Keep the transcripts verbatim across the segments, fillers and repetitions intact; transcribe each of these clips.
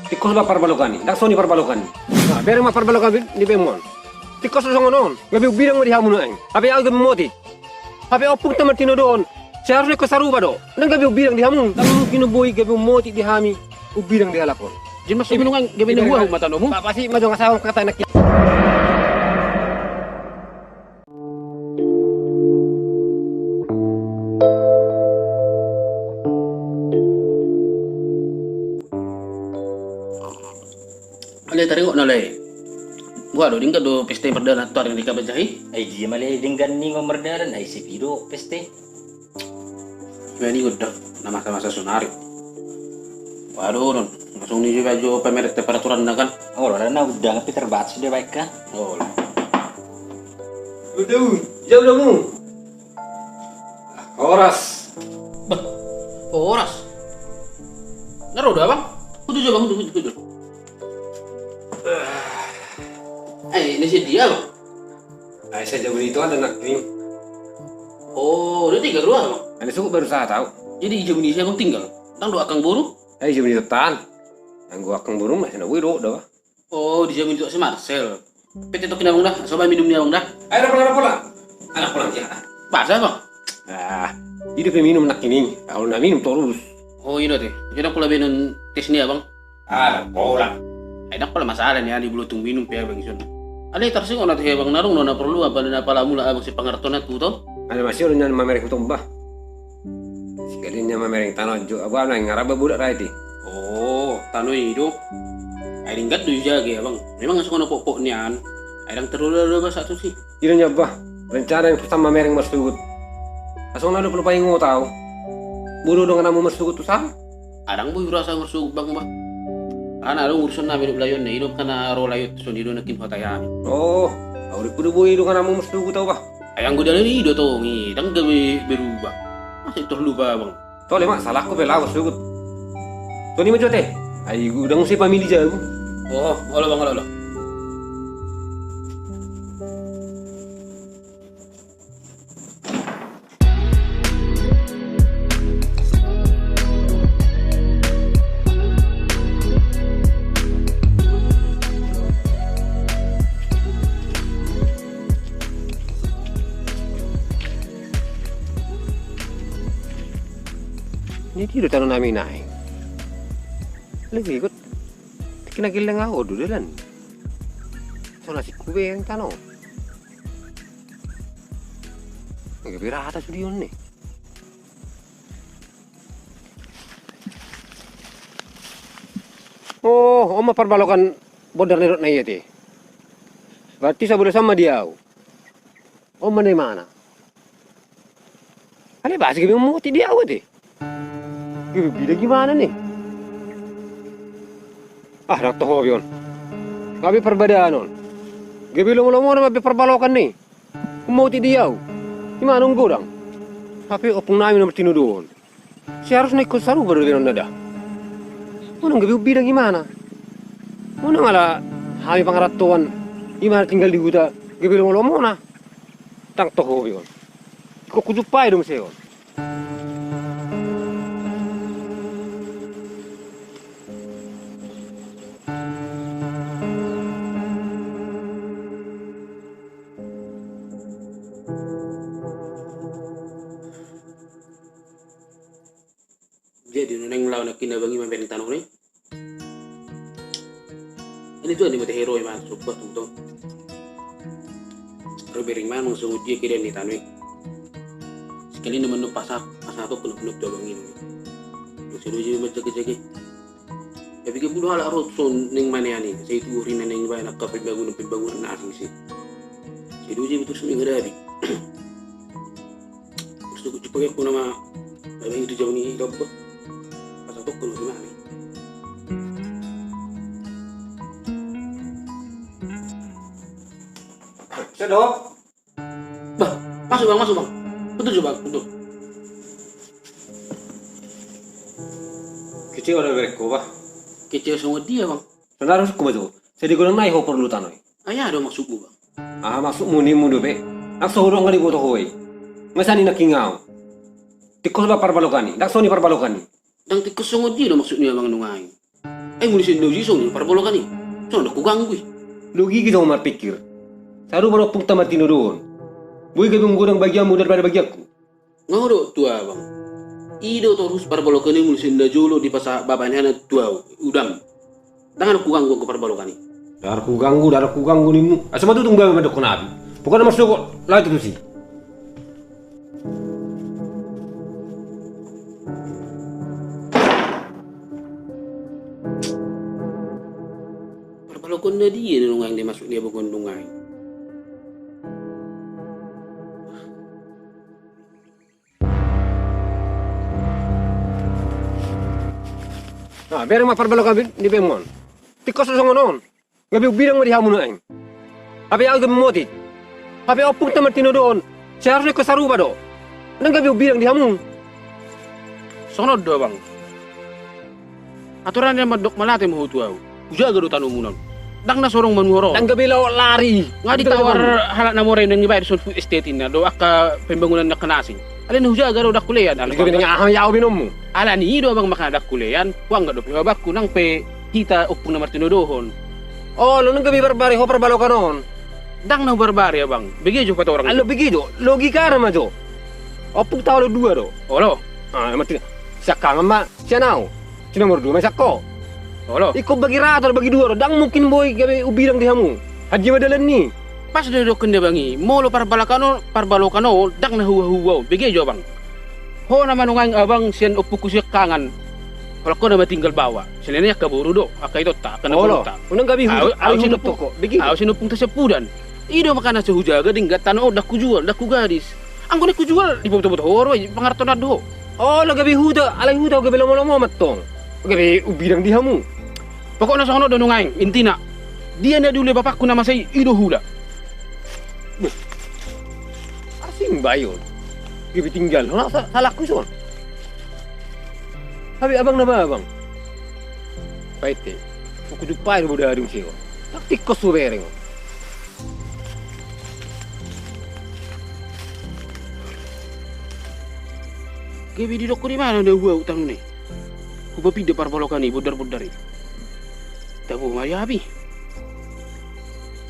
Tingkos ma parbalokan i, ndang songon i parbalokan i. Nah, bereng ma parbalokan i, di bemon. Tingkos do songon on, gabe umbidang ma di hamu nuaeng. Hape ahu gabe umotik. Hape ompungta martinodohon, seharusna ingkon sarupa do. Ndang gabe umbidang di hamu, ndang mungkin do boi gabe umotik di hami, umbidang di halak on. Jadi maksudmu nuaeng gabe na hua ma tanomu? Pasti ma jonga sahon kata anak. Ale taringot na lae. Boha do, denggan do pesta i mardalan tu ari na di Kabanjahe? Ai dia ma ale denggan ninna mardalan, ai sepi do pesta i. Ima ninna godang na masa-masa sonari. Waduh, non. Langsung ni juga jo pamereng peraturan na kan. Oh, ora na godang pe terbatas dia baik kan. Oh. Udah, jauh dah mu. Horas. Bah, horas. Na ro do abang? Kudu jo abang, kudu, kudu, kudu. Eh, ini si dia abang? Ai sai jabu ni ito ada anak ni. Oh, udah tinggal dua abang? Ada suku baru saya tahu. Jadi jabu ni saya abang tinggal? Ndang do angkang boru? Ai jabu ni ito tan. Anggo angkang boru masih na boi do, dah. Oh, di jabu ni ito si Marcel. Pe tetokin abang da, coba minum ni abang da. Ayo, dah pola, dah pola. Anak pola dia. Pas abang? Ah, dia pe minum anak ini. Kalau na minum terus. Oh, iya te. Jadi pola be non tes ni abang. Ah, dah pola. Ai ndang pola masalah ni ali, bolo tung minum pe abang ison. Ale tarsing ona tu abang na dong, na porlu apa na pala mula abang si pangartona tu to. Ada masih orang yang mamereng hutomba. Sekalinya mamereng tano jo, abu ana ngaraba budak raiti. Oh, tano i do. Ai denggan do i jaga abang. Memang songon pokok nian. Ai ndang terlalu ada bahasa tu si. Ida nya bah, rencana yang susah mamereng marsugut. Asal na do perlu paingot tau. Bodo dongan namu marsugut tu sana. Adang boi rasa marsugut bang bah. Ana adong urusan nami do layon na idop kana ro layon tu son ido na kim hotayami. Oh, au ripu do boi dongan namu marsugut tau bah. Ayang godang i do tong i, ndang gabe berubah. Masa itu lupa bang. Tole ma, salahku pe laho sugut. Toni ma jote. Ai godang muse pamili jabu. Oh, olo bang, olo, olo. Ni tido tano nami naeng. Lebih ikut kena geleng aho do dalan. Sona sikku be yang tano. Gabe rata sudion ni. Oh, on ma parbalokan bondar ni rot na ia te. Berarti sabola sama di au. On ma na imana. Ale basi gabe moti di au ate. Gabe bida gimana ni? Ah, ndang toho be on. Gabe parbadaan on. Gabe lomo-lomo na gabe parbalokan ni. Moti di au. Imana on godang. Hape ompung nami na martinodohon. Seharusna ingkon sarupa do benon na da. Unang gabe umbidang imana. Unang ala hami pangarantoan imana tinggal di huta gabe lomo-lomona. Ndang toho be on. Ingkon hujumpai do muse on. Jadi nuaeng laho nangkin abang i mamereng tano ni. Ini tu ani mate hero i ma somba tu tong. Ro bereng ma nang songon dia keadaan ni tano i. Sekali na manop pasa, pasa tu kena kena tu abang i. Masih dua jam manjaga-jaga. Tapi gabe molo halak ro tu son naeng manean i, sai tu ori na naeng baen angka pembangunan-pembangunan na asing si. Sai dua jam tu so naeng hadapi. Terus tu kucupak aku nama, nama itu jauh ni, jauh bah. Pas aku kena kena ni. Sedok. Bah, masuk bang, masuk bang. Betul jo bang, betul. Kecewa do berengko bah. Kecewa sama dia bang. Saudara sukku betul. Jadi godang nai ho porlu tano i. Ai aha do maksudmu bang? Ah, maksudmu ni mu dope. Nang so hudok nggak diboto ho i. Nga sian i nangkin au. Tingkos do parbalokan i, ndang songon i parbalokan i. Ndang tingkos songon dia do maksud ni abang nuaeng? Ai molo sian na uju i songon i parbalokan i. Songon na huganggu i. Logika songon marpikir. Sarupa do ompungta martinodohon. Boi gabe godang bagianmu daripada bagianku. Nga ho do tu abang. I do torus parbalokan i molo sian na jolo dipasahat bapa ni anak tu au. Udam. Ndang adong huganggu anggo parbalokan i. Ndang adong huganggu, ndang adong huganggu nimmu. Asa matutung gabe mandokkon api. Pokokna marsogot, laho tusi. Parbalokan na dia na nuaeng dimaksud ni abang on nuaeng? Nah, bereng ma parbalokan ni baenmu on. Tingkos do songon on. Gabe umbidang ma di hamu nuaeng. Hape au gabe motik. Hape ompungta martinodohon. Seharusna ingkon sarupa do. Ndang gabe umbidang di hamu. Songon on do abang. Aturan na mandok mauliate ma ho tu au. Hujaga do tanomuna on. Ndang na so adong manuhor on. Ndang gabe laho lari. Nga ditawar halak na mora i, ndang dibaen dison food estate inna do angka pembangunan ni angka na asing. Alai na hujaga do, ndang hulean. Alai gabe na aha au be nommu. Alani i do abang makana ndang hulean. Huanggap dope ho abangku nang pe hita ompung na martinodohon. Olo, ndang gabe barbare ho parbalokan on. Ndang na hubarbare abang. Bege jo patorang. Alo, bege jo. Logikana ma jo. Ompungta olo dua do. Olo. Ah, martino. Siangkangan ma sian au. Si nomor dua ma sian ho. Olo. Ingkon bagi rata do, bagi dua do. Ndang mungkin boi gabe umbidang di hamu. Handia ma dalan ni. Pas do didokkon ni abang i. Molo parbalokan on, parbalokan on, ndang na huahua on. Bege jo abang. Ho nama nuaeng abang sian ompungku siangkangan. Holan ho nama tinggal baoa. Sian i angka boru do, angka itonta, angka na boru ta. Unang gabe hutu, au, au sian ompungta siampudan. I do makana so hujaga denggan tano on, ndang hujual, ndang hugadis. Anggo naeng hujual, diboto-boto ho ro, pangartonan do ho. Olo, gabe huta, alai huta gabe lomo-lomo ma tong. Gabe umbidang di hamu. Pokokna songon on do nuaeng, intina. Dia na diule bapakku na masa i, i do huula. Beh. Asing bayo. Gabe tinggal. Hona sa-, salahku ison. Hape abang na ba abang. Paite. Huku jumpai do bodari muse on. Taktik kos hubereng. Gabe didokkon i ma na huaut tano i. Hupapinda parbalokan i bondar-bondar i. Tabo ma di api.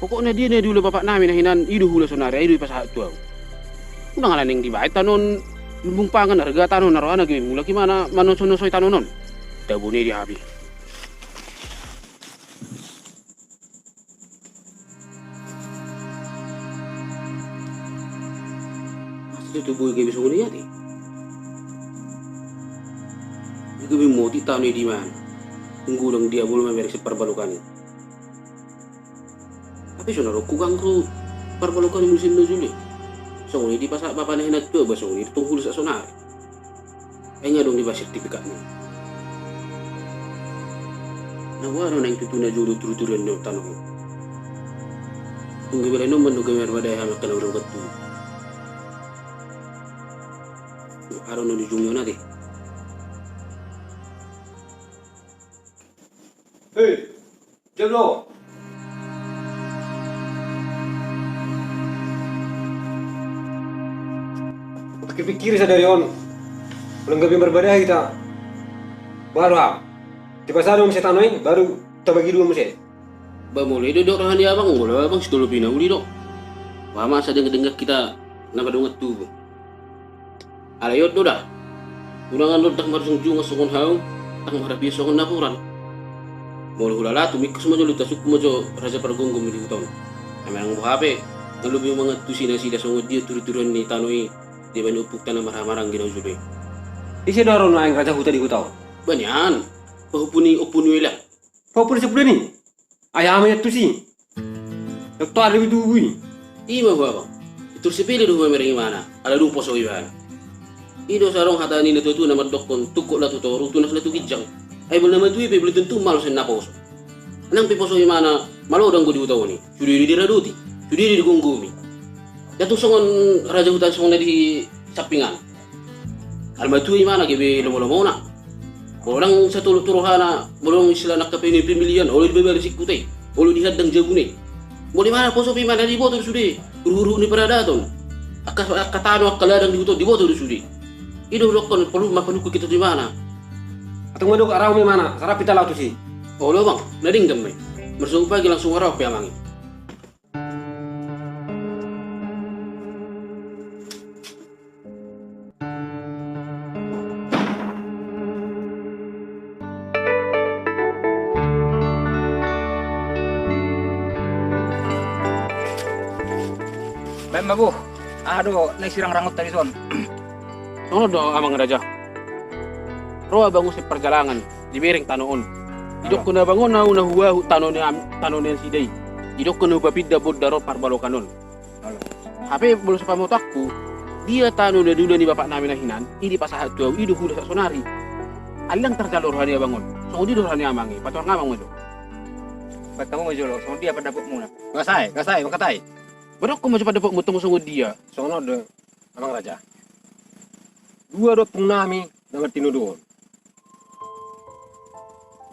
Pokokna dia na diula bapaknami na hinan i do huula sonari, i do dipasahat tu au. Unang ala naeng dibaen tano on lumbung pangan, arga tano on na rohana gabe mulak imana manoso-nosoi tano on. Tabo ni di api. Masa tutu boi gabe songon i ate? Gabe motik tano i di mana? Nggodang dia bolo mamereng sian parbalokan i. Tapi so na ro huganggu parbalokan i muse na jolo i. Songon i dipasahat bapa na hinan tu au, ba songon i tong huula saonari. Ai nga adong dibaen sertifikatna. Na boha do naeng tutu na jolo turu-turuan ni on tano on. Tung gabe lae on mandok gabe marbadai hami angka na hudok tu. Adong na di ujung ni on ate. Hei, jalo. Pikir-pikir sadari on. Unang gabe marbadai hita. Baru am. Dipasada muse tano i, baru tabagi dua muse. Ba molo i do didok roha ni abang, molo abang sitolopi na uli do. Ba masa denggan-denggan hita na madongan tubu. Alai on do da. Unang annon ndang marjungjungan songon hau, ndang marapia songon napuran. Molo hulala tumingkos ma jolo, tasungkun ma jo raja pargomgom di huta on. Ai manang boha pe, nga lobi mangantusi nasida songon dia turu-turuan ni tano i, dibani ompungta na marhahamaranggi na hujolo i. Ise do ro nuaeng raja huta di huta on? Ba nian, pahompu ni Ompu ni Welang. Pahompu ni Sapudan i? Ai aha ma iantusi? Doktor do i tubu i. I ma ho abang. Pintor sipeleng do ho mamereng imana, ala dung poso ibana. I do so adong hata ni natua-tua na mandokkon, tungkot na tu toru, tunas na tu ginjang. Ai molo na matua i pe belum tentu malo sian na poso. Nang pe poso imana, malo do anggo di huta on i. Sude do diradoti, sude do digomgomi. Ndang tung songon raja huta songon na di sampingan. Ala matua imana gabe lomo-lomona. Molo ndang satolop tu rohana, molo ndang istilah angka pe ni pemilihan, olo dibabalu singkuta i, olo dihandang jabuna i. Molo imana poso pe imana diboto do sude, huruk-huruk ni paradaton. Angka, angka tano, angka ladang di huta on diboto do sude. I do hudokkon, porlu ma panungkun hita tu ibana. Antong ma didok, rau ma ibana, sarapi hita laho tusi. Olo amang, na denggan ma i. Marsogot pagi langsung rau pe amang i. Baen ma, Boh. Aha do na sirangrangonta dison? Songon on do, Amang Raja. Ro abang on sian parjalangan, dibereng tano on. Didokkon abang on ahu na huahut tano ni am-, tano ni nasida i. Didokkon na hupapinda bonda ro parbalokan on. Olo. Hape molo sapamotoanku, dia tano na niula ni bapaknami na hinan, i dipasahat tu ahu, i do huula saonari. Alai ndang tarjalo roha ni abang on. Songon dia do roha ni amang i, patorang amang ma jo. Baen hamu ma jolo, songon dia pandapotmuna? Asa i, asa i, mangkatai. Padokkon ma jo pandapotmu tong songon dia. Songon on do, Amang Raja. Dua do ompungnami na martinodohon.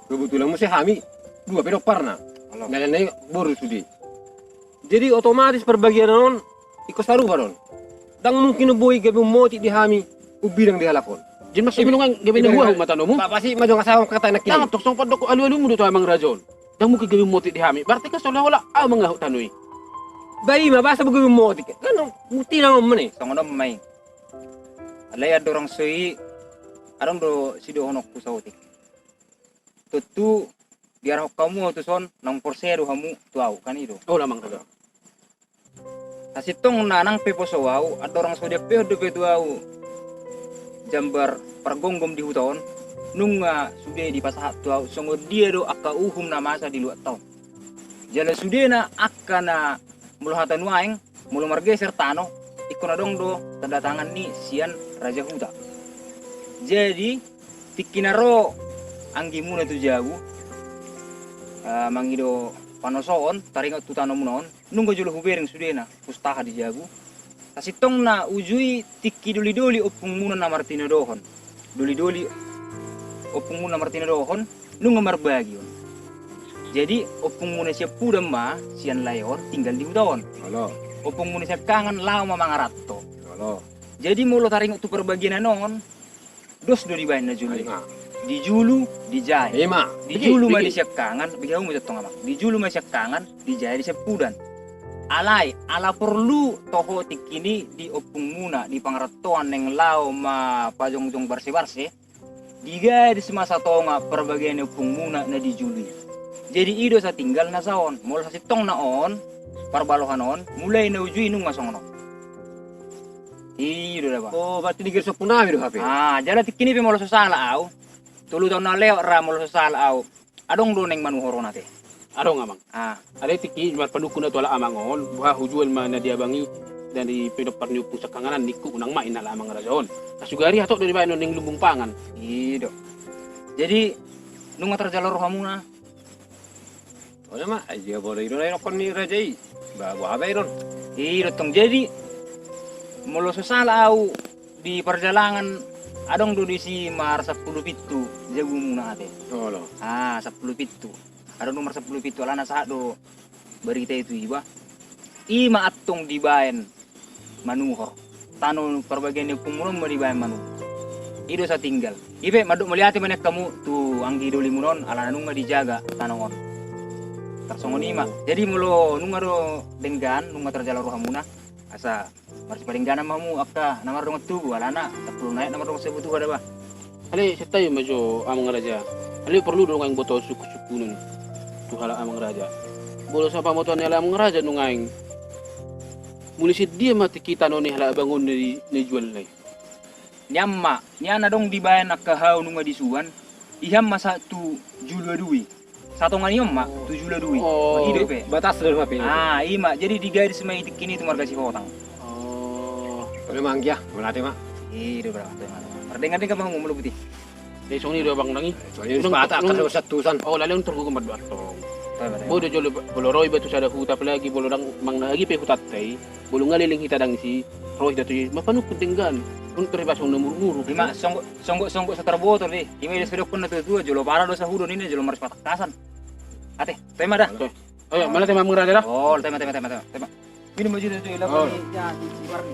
Kebetulan muse hami dua pe do omparna. Olo. Na lain nai boru sude. Jadi otomatis parbagianan on ingkon sarupa do on. Ndang mungkin boi gabe umotik di hami umbidang di halak on. Jadi maksudmu nunga gabe na huahut ma tanomu? Pasti ma jo, asa i, mangkatai nangkin. Ndang, tong songon pandok alualumu do tu Amang Raja on. Ndang mungkin gabe umotik di hami. Berarti kan seolah-olah ahu mangahut tano i. Ba i ma, boasa gabe umotik? Kan buktina on ma i. Songon on ma i. Alai andorang so i, adong do sidohononku saotik. Tontu diarahon hamu ahu tuson, naung porsea do hamu tu ahu, kan i do. Olo, Amang Raja. Sasintongna nang pe poso ahu, andorang so diampehon dope tu ahu jambar pargomgom di huta on, nunga sude dipasahat tu ahu songon dia do angka uhum na masa di luatta on. Jala sudena angka na, molo hata nuaeng, molo margeser tano, ingkon adong do tanda tangan ni sian raja huta. Jadi tingki na ro anggimuna tu jabu, eh, mangido panosoon taringot tu tanomuna on, nunga jolo hubereng sudena, hustaha di jabu. Sasintongna uju i tingki dolidoli ompungmuna na martinodohon. Dolidoli ompungmuna na martinodohon, nunga marbagi on. Jadi ompungmuna sian Pudan ma, sian lae on, tinggal di huta on. Olo. Ompungmuna sian Kangan laho ma mangaranto. Olo. Jadi molo taringot tu parbagianan on, dos do dibaen na jolo i. Ima. Dijulu, dijae. Ima. Dijulu ma di sian Kangan, bege hamu ma jo tong, Amang. Dijulu ma sian Kangan, dijae di sian Pudan. Alai, ala porlu toho tingki i di ompungmuna, di pangarantoan naeng laho ma pajongjong barse-barse, digadis ma satonga parbagian ni ompungmuna na dijulu i. Jadi i do satinggal na saon, molo sasintongna on, parbalohan on, mulai na uju i nunga songon on. I do da ba. O, berarti digadis ompungnami do hape. Ah, jala tingki i pe molo so sala ahu. Tolu taon na lewat ra molo so sala ahu. Adong do naeng manuhor on ate. Adong, Amang. Ah. Alai tingki i marpanungkun ahu tu halak amang on, boha hujual ma na di abang i, na di pinompar ni ompung sian Kangan an ningku, unang ma inna halak amang raja on. Nasugari hatop do dibaen on naeng lumbung pangan. I do. Jadi nunga tarjalo rohamuna? Olo ma, ai dia bolo i do na idokkon ni raja i. Ba, boha baen on? I do tong. Jadi molo so sala ahu di parjalangan, adong do disi marsampulu pitu jabumuna ate. Olo. Ah, sampulu pitu. Adong do marsampulu pitu, alana sahat do barita i tu iba. I ma antong dibaen manuhor. Tano parbagian ni ompungmuna on ma dibaen manuhor. I do satinggal. I pe mandok mauliate ma nian hamu tu anggi dolimuna on, alana nunga dijaga tano on. Tarsongon i ma. Jadi molo nunga do denggan, nunga tarjalo rohamuna, asa marsipadengganan ma hamu angka na mardongan tubu, alana sampulu na aek na mardongan sabutuha da ba. Alai santabi ma jo amang raja. Alai porlu do nuaeng botoon sungkunsungkunon tu halak amang raja. Molo sapamotoan ni halak amang raja nuaeng, mulai sian dia ma tingki tano ni halak abang on na di, na dijualna i? Nian ma, nian adong dibaen angka hau nunga disuan, ihan ma sahat tu julu adui. Satonga ni on ma tu julu adui. Oh, i do pe. Batas do hape. Ah, i ma. Jadi digadis ma i tingki i tu marga Sihotang. Oh. Olo ma anggia, mauliate ma. I do, bro. Mardenggan-denggan ma hamu molo boti. Jadi songon i do abang nang i. Songon i do, Batak, unang, unang, satusan. Oh, alai unang targogo mandok antong. Boi do jolo, molo ro iba tu sada huta, apalagi molo ndang manang na agi pe hutanta i. Molo nga leleng hita ndang disi, ro hita tu i, marpanungkun denggan. Unang taribasa na murumuru. I ma, songgop, songgop, songgop so tarboto be. I ma i do sai didokkon na tua-tua, jolo para do sahudo ninna, jolo marsipatakkasan. Ate, toe ma da. Toe. Ayo, mauliate ma amang raja da. Oh, toe ma, toe ma, toe ma, toe ma. Minum ma jo tu i, laho ma i, ya, di, di warung.